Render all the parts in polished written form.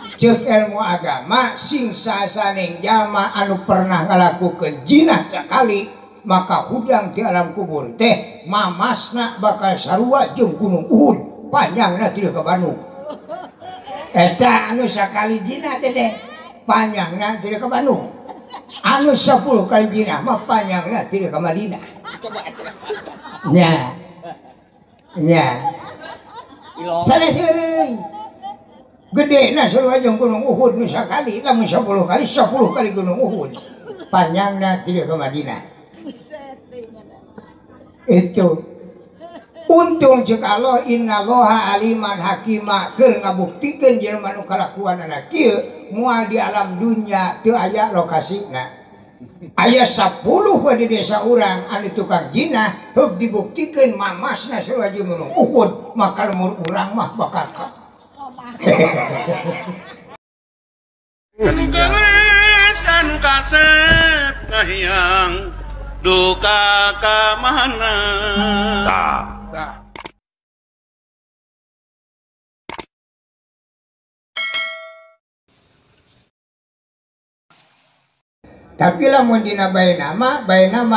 Ceuk ilmu agama sing sasaning jalma anu pernah ngalakukeun jinah sakali maka hudang di alam kubur teh mamasna bakal sarua jeung gunung Uhud panjangna ti ka Bandung. Eta anu sakali jinah teh panjangna ti ka Bandung. Anu 10 kali jinah mah panjangna ti ka Madinah. Nya. Nya. Sanes heureuy. Gede na sarua jeung gunung Uhud nu sakali lamun 10 kali 10 kali gunung Uhud panjangna ti ka Madinah. Itu untung ceuk Allah innallaha aliman hakima keur ngabuktikeun jelema nu kalakuanana kieu moal di alam dunya teu aya lokasina. Aya 10 we di desa urang anu tukang jinah heug dibuktikeun mamasna sarua jeung gunung Uhud maka umur urang mah bakal Anu gelis anu kasep kahiyang duka ka mana. Tapi lamun dina bae nama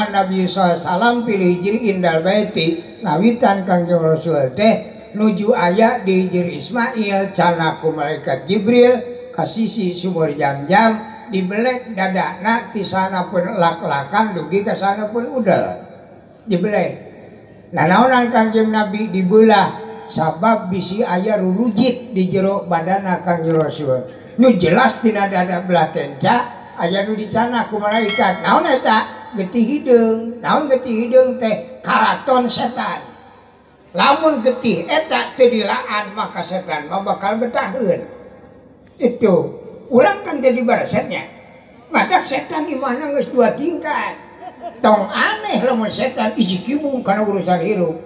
Nabi sallallahu alaihi wasallam pilih hijri indal baiti ngawitan Kangjeng Rasul teh nuju aya di hijir Ismail canaku malaikat Jibril kasisi sumur jam-jam dibelek dadana ti sana pun lak-lakan dugi ka sana pun udel dibelek. Nah naonan Kangjeng Nabi dibelah sabab bisi aya rurujit di jero badana Kangjeng Rasul nu jelas tina dada belah tenca aya nu dicana ku malaikat. Naon eta getih hideung. Naon getih hideung teh karaton setan. Lamun getih eta teu dilaan maka setan mah bakal betaheun. Itu urang kan jadi barasetnya. Matak setan imahna geus 2 tingkat. Tong aneh lamun setan iji kibung kana urusan hirup.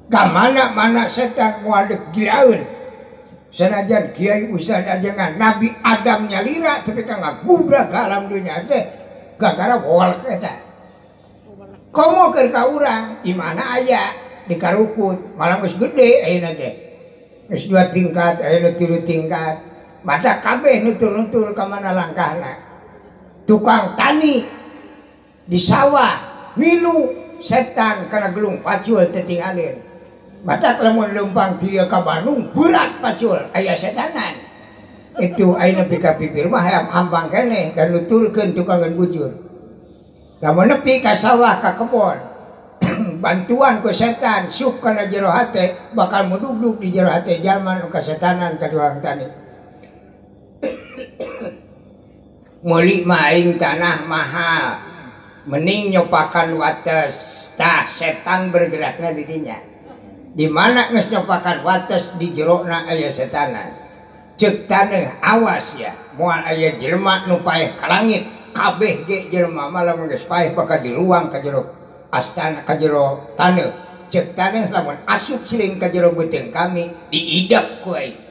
Ka mana-mana setan moal deuk gilaeun. Senajan kiai ustad ajengan Nabi Adam nyalira tapi ka ngagubrak ka alam dunya teh gara-gara wolek eta. Komo keur ka urang imahna aya di karukut malah geus gede ayeuna teh. Geus 2 tingkat ayeuna 3 tingkat. Mata kabeh nutur-nutur ka mana langkahna. Tukang tani di sawah milu setan kana gelung pacul teu tingalin. Mata lamun leumpang ti dieu ka Bandung berat pacul aya setanan. Itu ayeuna nepi ka pipir mah hayam ampang keneh dan nuturkeun tukangeun bujur. Lamun nepi ka sawah ka kebon bantuan ku setan sup kana jero hate bakal mudugdug di jero hate jalma nu kasetanan ka tukang tani. Meuli mah aing tanah mahal mending nyopakan wates. Tah setan bergerakna di dinya. Di mana geus nyopakan wates di jerona aya setanan. Ceuk taneuh awas ya moal aya jelema nu paeh ka langit kabeh ge jelema mah lamun geus paeh bakal diruang ka jero astana ka jero taneuh. Ceuk taneuh lamun asup siling ka jero beuteung kami diidep ku aing.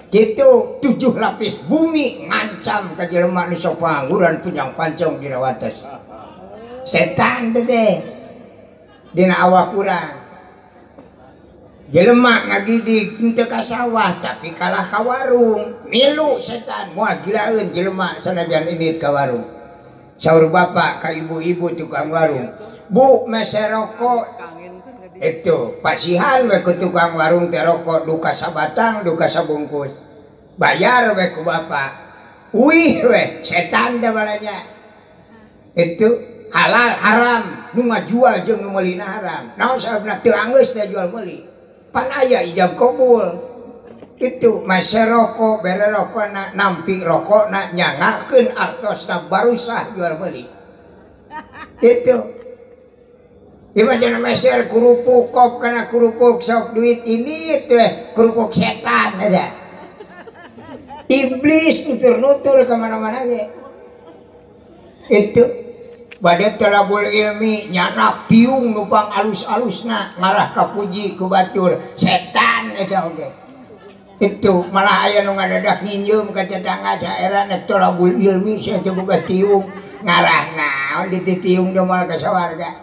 Kitu 7 lapis bumi ngancam ka jelema nu sok pangangguran punjang pancong dina wates. Setan teh dina awak urang. Jelema ngagidig henteu ka sawah tapi kalah ka warung. Milu setan moal gilaeun jelema sanajan indit ka warung. Saur bapak ka ibu-ibu tukang warung, "Bu, meser rokok." Itu pasihan we ku tukang warung teh rokok duka sabatang duka sabungkus. Bayar we ku bapak. Uih we setan teh balanya. Itu halal haram nu ngajual jeung nu meulina haram. Naon sababna teu anggeus teh jual meuli. Pan aya ijab kabul. Itu meser rokok bere rokokna nampi rokokna nyangakeun artosna baru sah jual meuli. Itu imajina meser kerupuk kop kana kerupuk sok duit ini teh kerupuk setan ada. Iblis nutur-nutur ka mana-mana ge. Itu bade talabul ilmi nyanak tiung nupang alus-alusna ngarah ka puji ku batur setan eta oge. Itu malah aya nu ngadadak nginjeum ka tetangga saera nek talabul ilmi sia teh boga tiung ngarah naon dititiung moal ka sawarga.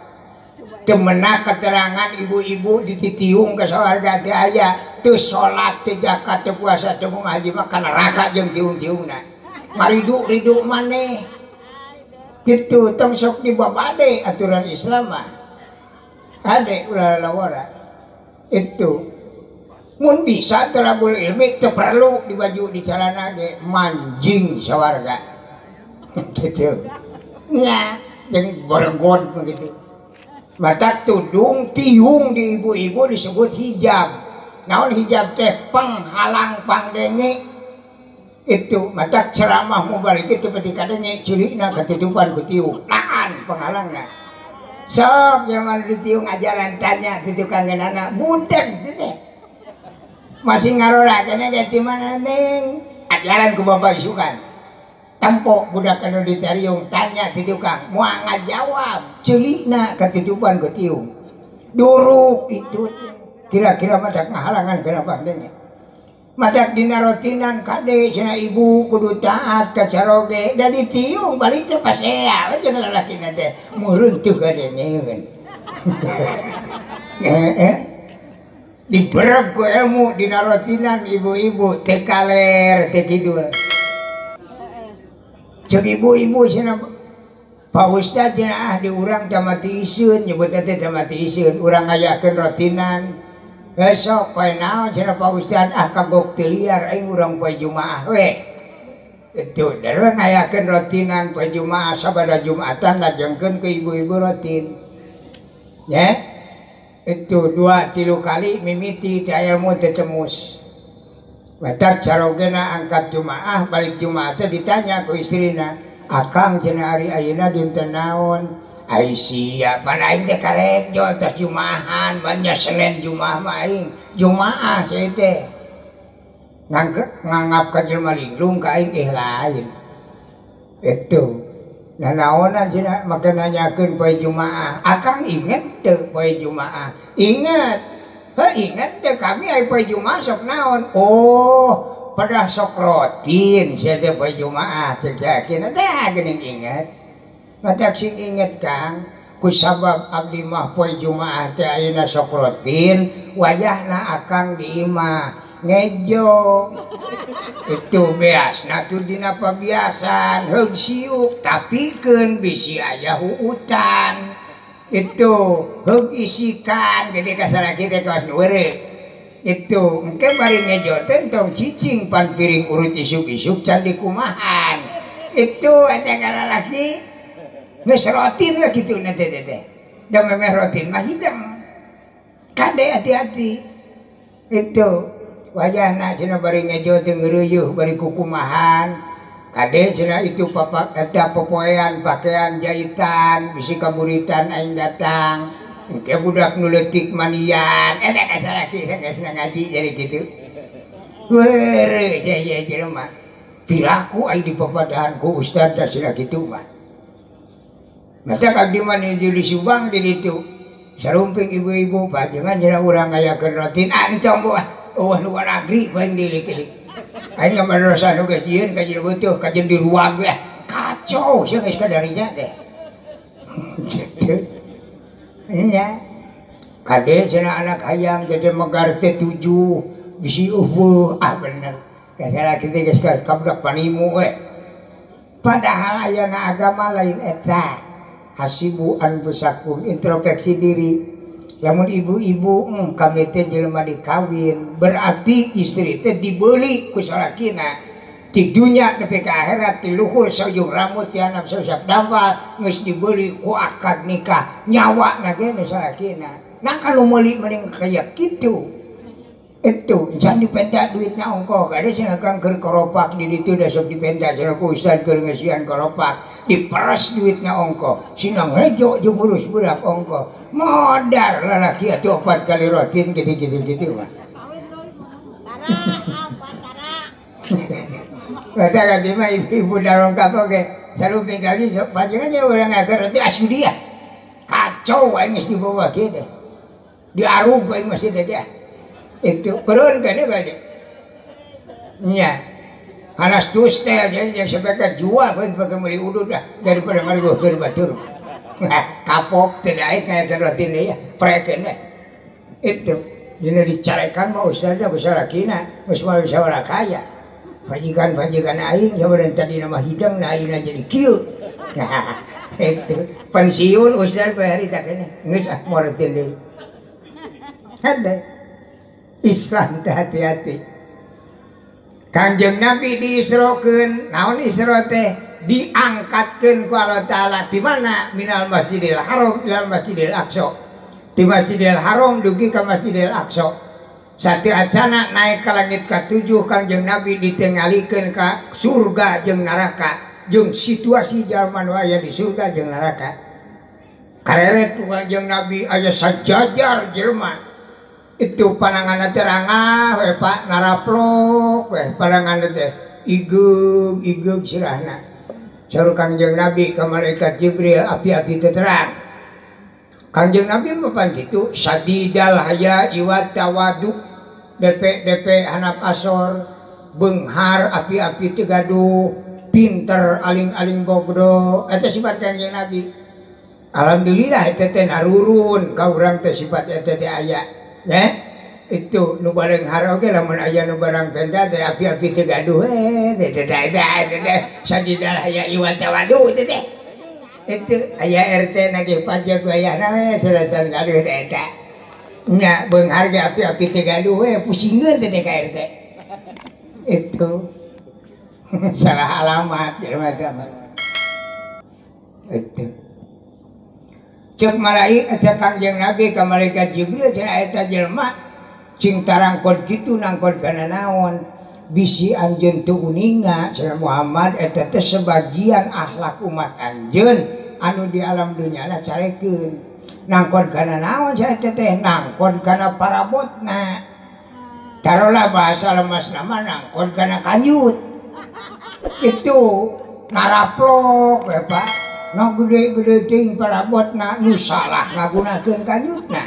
Teu meunang keterangan ibu-ibu dititiung ka sawarga teh aya, teu salat, teu zakat, teu puasa, teu ngaji mah ka neraka jeung tiung-tiungna. Maridu-ridu maneh. Kitu tong sok dibabade aturan Islam mah. Ade ulah lawara. Itu mun bisa tolabul ilmi teu perlu di baju di celana ge manjing sawarga. Gitu. Nya jeung borgon begitu. Mata tudung tiung di ibu-ibu disebut hijab. Naon hijab teh penghalang pangdenge. Itu mata ceramah mubalik itu peti kadenge cirina ketutupan ku tiung. Laan penghalangna. Sok zaman ditiung ajaran tanya di tukang ngeunana budak teh. Masih ngarora keneh ge ti mana ning? Ajaran ku bapak isukan. Tempo budak anu ditariung tanya di tukang moal ngajawab ceulina ketutupan ku tiung. Duruk itu kira-kira matak ngahalangan kana pangdenge. Matak dina rotinan kade cenah ibu kudu taat ka caroge da ditiung balik teh pasea we jeung lalakina teh meureun teu kadengeun. Heeh. Dibereg ku ilmu dina rotinan ibu-ibu teu kaler teu kidul. Cek ibu-ibu cenah Pak Ustad cenah ah di urang teh mati iseun nyebutna teh mati iseun urang ngayakeun rotinan. Besok poe naon cenah Pak Ustad ah kagok teu liar aing urang poe Jumaah we. Itu dari ngayakeun rotinan poe Jumaah sabada Jumatan lajengkeun ke ibu-ibu rotin. Ya. Itu 2-3 kali mimiti teh ilmu teh temus. Batak carogena angkat Jumaah balik Jumaah teh ditanya ku istrina, "Akang cenah ari ayeuna dinten naon?" Ai sia pan aing teh karek jol tos Jumaahan, banyak Senin Jumaah mah aing. Jumaah sia teh. Nganggap ka jelema linglung ka aing lain. Itu. Nah naonan cenah make nanyakeun poe Jumaah. Akang inget teu poe Jumaah? Inget. Heuh inget teu kami ai poe Jumaah sok naon? Oh, pedah sok rotin sia teh poe Jumaah cek yakin teh geuning inget. Matak sing inget Kang, ku sabab abdi mah poe Jumaah teh ayeuna sok rotin, wayahna akang di imah ngejo. Itu beasna tuh dina pabiasan heug siuk tapi keun bisi aya huutan. Itu heug isikan jadi kasalaki teh kawas nu eureuk. Itu engke bari ngejo teh tong cicing pan piring urut isuk-isuk can dikumahan. Itu eta kalalaki geus rotin we kitu na teh teh. Da memeh rotin mah hidang. Kade hati-hati. Itu wayahna cenah bari ngejo teh ngeureuyeuh bari kukumahan. Kade cenah itu papak eta popoean pakaian jahitan bisi kaburitan aing datang. Engke budak nu leutik manian eta kasalaki geus ngaji jadi kitu. Weureuh ye jelema. Piraku aing dipapadahan ku ustad da cenah kitu mah. Mata abdi mah di Subang di ditu. Sarumping ibu-ibu panjenengan cenah urang ngayakeun rotin entong bu ah. Eueuh luar negeri bae dilik-ilik. Aing ka madrasah nu geus jieun ka jelema teh kajen di ruang we. Kacau sia geus kadarinya teh. Gitu. Nya. Kade cenah anak hayang jadi megar teh 7 bisi eueuh ah bener. Kasalaki teh geus kabudak panimu we. Padahal ayana agama lain eta. Hasibu anfusakum, introspeksi diri. Lamun ibu-ibu kami teh jelema dikawin, berarti istri teh dibeli ku salakina. Ti dunya nepi ka akhirat ti luhur saujung rambut ti handap sausap dampal geus dibeli ku akad nikah nyawa na ge nu salakina. Nah kalau meuli mending kaya kitu. Itu jangan dipenda duitnya ongkoh kada cenah kang keur koropak di ditu da sok dipenda cenah ku ustad keur ngeusian koropak diperes duitnya ongkoh sinang hejo jeung urus budak ongkoh modar lalaki atuh 4 kali rotin gitu-gitu gitu mah. Kata kaki mah ibu-ibu darongkap oge saruping kali sok panjenengan urang ngaker roti asudia kacau aing geus dibawa kieu teh diarug aing masih teh. Itu perun kan dia nya hanas tus teh jadi yang sampai jual kau pakai beli udut dah daripada ngargo dari batur. Kapok tidak aing kayak roti ya prekeun we. Itu dina dicarekan mah ustazna geus salakina, geus mah bisa ora kaya. Pajikan-pajikan aing sabaran tadi nama hidang nah ayeuna jadi kieu. Itu pensiun ustaz poe hari tak kene geus ah moretin deui. Hade Islam teh hati-hati. Kanjeng Nabi diisrokeun, naon isro teh? Diangkatkeun ku Allah Taala di mana? Minal Masjidil Haram ilal Masjidil Aqsa. Di Masjidil Haram dugi ka Masjidil Aqsa. Satu acana naik ke langit ka-7 Kangjeng Nabi ditengalikeun ka surga jeung neraka jeung situasi jalma nu aya di surga jeung neraka. Kareret ku Kangjeng Nabi aya sajajar jelema. Itu pananganna teh rangah we Pak naraplok we pananganna teh igeug-igeug sirahna. Saur Kangjeng Nabi ka malaikat Jibril api-api teh terang. Kangjeng Nabi mah pan kitu sadidal haya iwat tawadu DP DP hanap asor beunghar api-api teu gaduh pinter aling-aling bogdo eta sifat Kangjeng Nabi. Alhamdulillah eta teh narurun ka urang teh sifat eta teh aya ya. Itu nu bareunghar oge lamun aya nu barang penta teh api-api teu gaduh teh teh teh sadidal haya iwat tawadu teh teh. Itu aya RT nagih pajak wayahna we can gaduh teh eta. Nya beunghar ge api-api teu gaduh we pusingeun teh ka RT. Itu salah alamat jelema teh. Itu cek malaikat cek Kangjeng Nabi ka malaikat Jibril cenah eta jelema cing tarangkon kitu nangkon kana naon. Bisi anjeun teu uninga cenah Muhammad eta teh sebagian akhlak umat anjeun anu di alam dunyana carekeun. Nangkon kana naon cenah eta teh nangkon kana parabotna. Tarolah bahasa lemasna mah nangkon kana kanjut. Itu naraplok we Pak. Nu gede-gede teuing parabotna nu salah ngagunakeun kanjutna.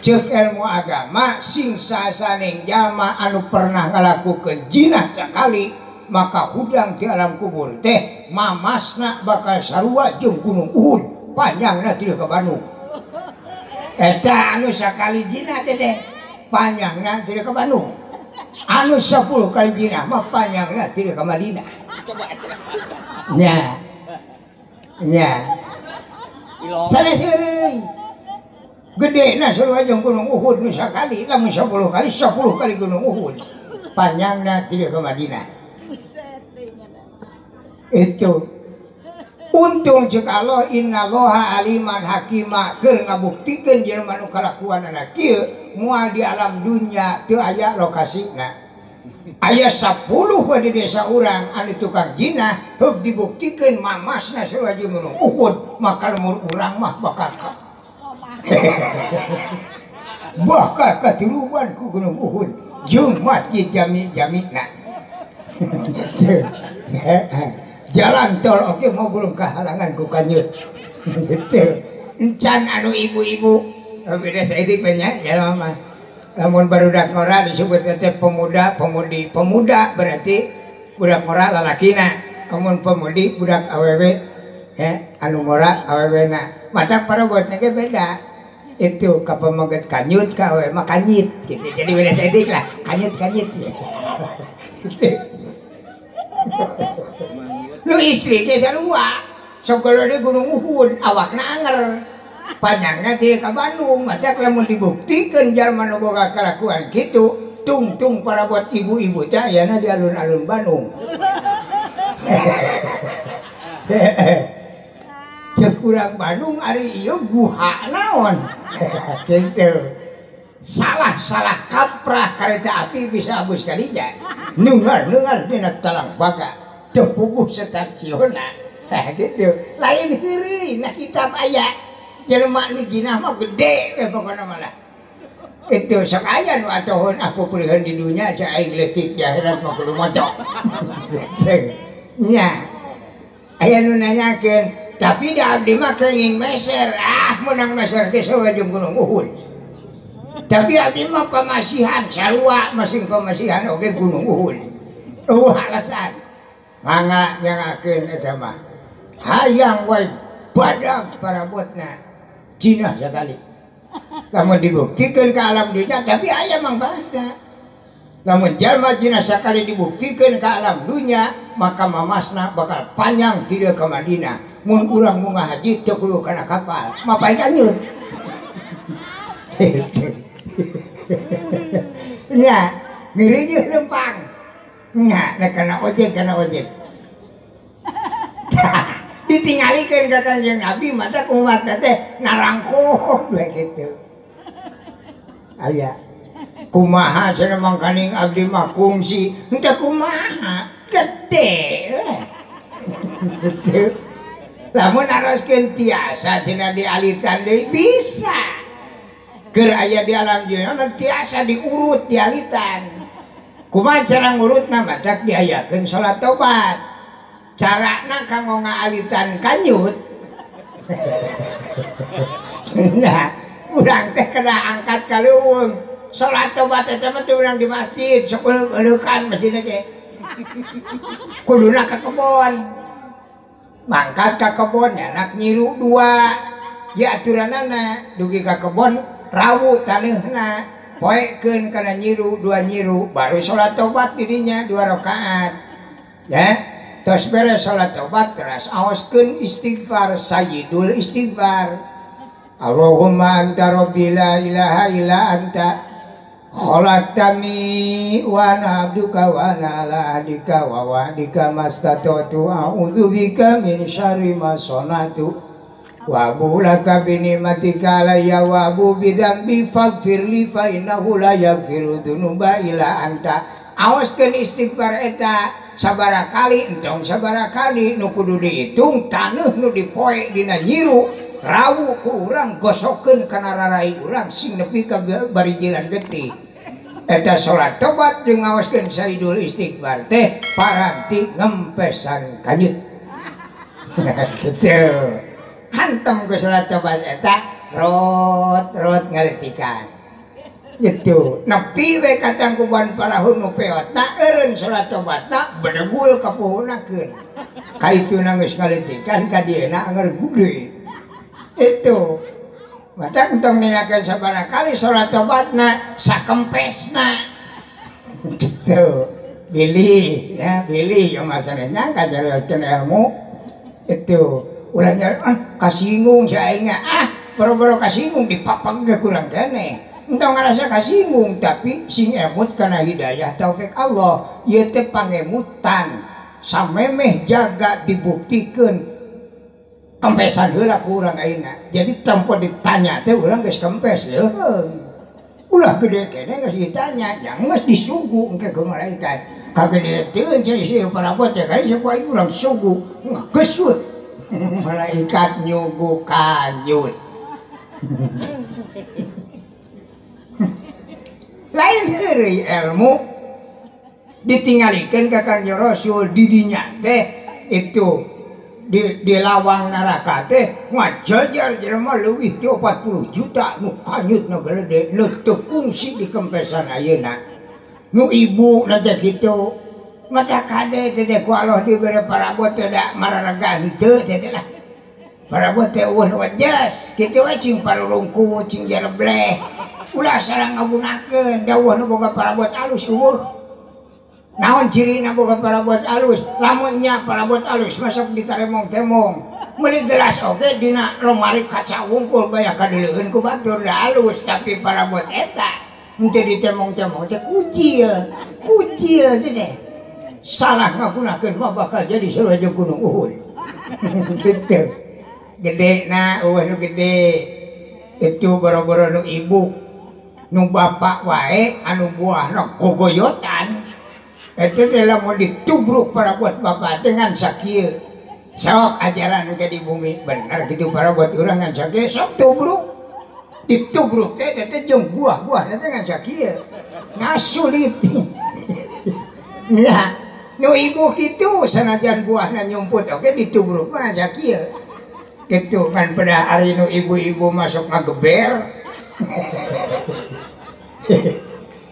Cek ilmu agama sing sasaning jalma anu pernah ngalakukeun jinah sakali maka hudang di alam kubur teh mamasna bakal sarua jeung gunung Uhud panjangna ti ka Bandung. Eta anu sakali jinah teh teh panjangna ti ka Bandung. Anu 10 kali jinah mah panjangna ti ka Madinah. Nya. Nya. Sanes heureuy. Gede na sarua jeung gunung Uhud nu sakali lamun 10 kali 10 kali gunung Uhud panjangna ti ka Madinah. Itu untung cek Allah innallaha aliman hakima keur ngabuktikeun jelema nu kalakuanana kieu moal di alam dunya teu aya lokasina. Aya 10 we di desa urang anu tukang jinah heug dibuktikeun mamasna sarua jeung gunung Uhud maka umur urang mah bakal bakal katiruban ku gunung Uhud jeung masjid jami-jamina. Jalan tol oke mau belum kehalangan ku kanjut. Gitu. Encan anu ibu-ibu beda saeutik banyak ya mama. Lamun barudak ngora disebut teh pemuda, pemudi. Pemuda berarti budak ngora lalakina. Lamun pemudi budak awewe anu ngora awewena. Matak parabotna ge beda. Itu ka pameget kanyut ka awewe mah kanyit gitu. Jadi beda saeutik lah, kanyut-kanyit. Nu istri ge sarua. Sok di Gunung Uhud awakna anger. Panjangna ti ka Bandung, matak lamun dibuktikeun jalma nu boga kalakuan kitu, tungtung parabot ibu-ibu teh ayana di alun-alun Bandung. Cek urang Bandung ari ieu guha naon. Kitu. Salah-salah kaprah kareta api bisa abus kalija. Nungar-nungar dina talang baga. Teu puguh stasiunna. Tah kitu. Lain heureuy na kitab aya. Jelema nu jinah mah gede we pokona mah lah. Itu sok aya nu atohun apupuriheun di dunya cek aing leutik di akhirat mah kudu moto. Nya. Aya nu nanyakeun, tapi da abdi mah kenging meser. Ah meunang meser teh sarua jeung gunung Uhud. Tapi abdi mah pamasihan sarua masing pamasihan oge gunung Uhud. Eueuh alasan. Mangga nyangakeun eta mah. Hayang wae Badag parabotna jinah sekali. Lamun dibuktikan ke alam dunia tapi aya manfaatna. Lamun jalma jinah sekali dibuktikan ke alam dunia maka mamasna bakal panjang tidak ke Madinah. Mun urang munga haji teu kudu kana kapal, mapai kanyut. Nya, ngirijeun lempang. Nya, nek kana ojek kana ojek. Ditinggalikeun ka Kanjeng Nabi mata umat teh narangkoh we kitu. Aya kumaha cenah mangkaning abdi mah kungsi, henteu kumaha, gede we. Gitu. Lamun aroskeun tiasa cenah dialitan deui bisa. Keur aya di alam dunya mah tiasa diurut dialitan. Kumaha cara ngurutna matak diayakeun salat tobat. Carana kanggo ngaalitan kanyut. Nah, urang teh kena angkat ka leuweung. Salat tobat eta mah teu urang di masjid, sok euleuk-euleukkan masjidna teh. Kuduna ka kebon. Mangkat ka kebon anak nyiru dua. Di aturanana dugi ka kebon rawu taneuhna, poekeun kana nyiru dua nyiru baru salat tobat dirinya dua rakaat. Ya. Terus beres salat tobat terus aoskeun istighfar sayyidul istighfar. Allahumma anta rabbi la ilaha illa anta khalaqtani wa ana abduka wa ana ala ahdika wa wa'dika mastata'tu a'udzubika min syarri ma sana'tu wa abu laka bi ni'matika alayya wa abu bi dzambi faghfirli fa innahu la yaghfiru dzunuba illa anta. Aoskeun istighfar eta sabaraha kali entong sabaraha kali nu kudu dihitung taneuh nu dipoe dina nyiru rawu ku urang gosokeun kana rarai urang sing nepi ka bari jalan getih. Eta salat tobat jeung ngaoskeun sayyidul istighfar teh paranti ngempesan kanyut. Kitu. Hantam ku salat tobat eta rot-rot ngaletikan. Gitu. Nepi we katangkuban parahu nu peotna eureun salat tobatna bedegul ka puhunakeun. Kaituna geus ngaletikan ka dieuna anger gede. Itu. Mata entong nanyakeun sabaraha kali salat tobatna sakempesna. Gitu. Bilih ya, bilih ya masalahnya nyangka jarioskeun ilmu. Itu. Ulah nyari ah kasinggung si aing ah boro-boro kasinggung dipapag ge kurang keneh. Entong ngarasa kasinggung tapi sing emut kana hidayah taufik Allah ieu teh pangemutan samemeh jaga dibuktikeun kempesan heula ku urang ayeuna. Jadi tempo ditanya teh urang geus kempes leuheung. Ulah gede keneh geus ditanya yang geus disugu engke ku malaikat. Kagede teu jadi si parabot teh kai ku aing urang sugu ngegesut. Malaikat nyugu kanyut. Lain heureuy ilmu ditinggalikeun ka Kanjeng Rasul didinya teh itu di lawang neraka teh ngajajar jelema leuwih ti 40 juta nu kanyut nu gede nu teu kungsi di kempesan ayeuna. Nu ibu na teh kitu mata kade teh ku Allah dibere parabot teh da mararega henteu teh lah. Parabot teh eueuh nu wejas kitu we cing parurungku cing jarebleh. Ulah sarang ngagunakeun dawuh nu boga parabot alus eueuh. Naon cirina boga parabot alus? Lamun nya parabot alus masuk ditaremong-temong. Meuli gelas oge dina lomari kaca wungkul baya kadeuleun ku batur da alus tapi parabot eta henteu ditemong-temong teh kujil. Kujil teh teh. Salah ngagunakeun mah bakal jadi sarua jeung Gunung Uhud. Gitu. Gede na eueuh nu gede. Itu boro-boro nu ibu. Nu bapak wae anu buahna gogoyotan eta teh lamun ditubruk parabot bapak dengan sakieu sok ajaran ke di bumi bener gitu parabot urang ngan sakieu sok tubruk ditubruk teh teh jeung buah-buahna teh ngan sakieu ngasulit. Nah nu ibu kitu sanajan buahna nyumput oge ditubruk mah sakieu kitu kan pada ari nu ibu-ibu masuk ngageber.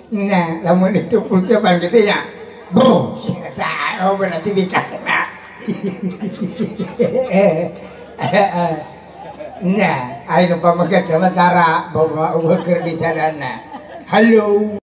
Nah, lamun itu pulsa pan gitu ya. Bro, oh berarti bicara. Nah, ayo pameget mah tara bawa eueuh keur disadana. Halo.